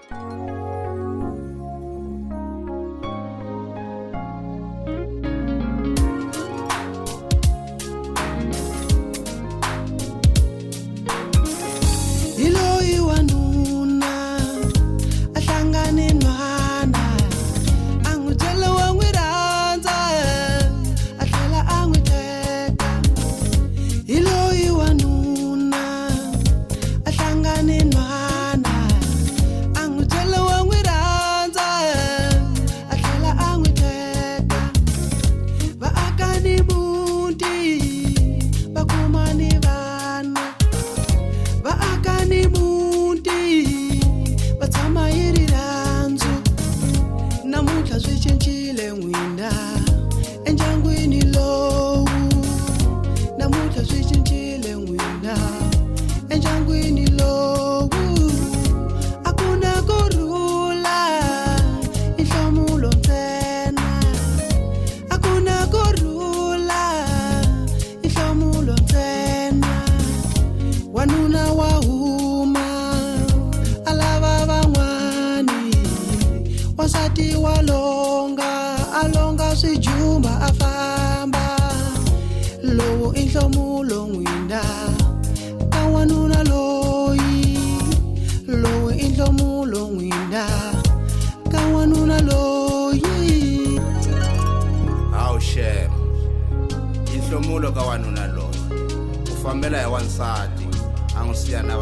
Hi loyi wanuna a hlangane nhwana a n'wi byela wa n'wi rhandza a tlhela a n'wi teka. Hi loyi wanuna a hlangane nhwana a n'wi byela wa n'wi rhandza a tlhela a n'wi teka. Va aka ni muti va kuma ni vana, va aka ni muti va tshama hi rirhandzu. Namuntlha swi cincile n'wina endyangwini lowu, namuntlha swi cincile n'wina endyangwini lowu. A ku na ku rhula, i nhlomulo ntsena. A ku na ku rhula, i nhlomulo ntsena. Wanuna wa huma a lava van'wani, wansati wa longa a longa swijumba a famba. Lowu i nhlomulo n'wina ka wanuna loyi, lowu i nhlomulo n'wina ka wanuna loyi. Hawu xem, i nhlomulo ka wanuna loyi u fambela hi wansati a n'wi siya na.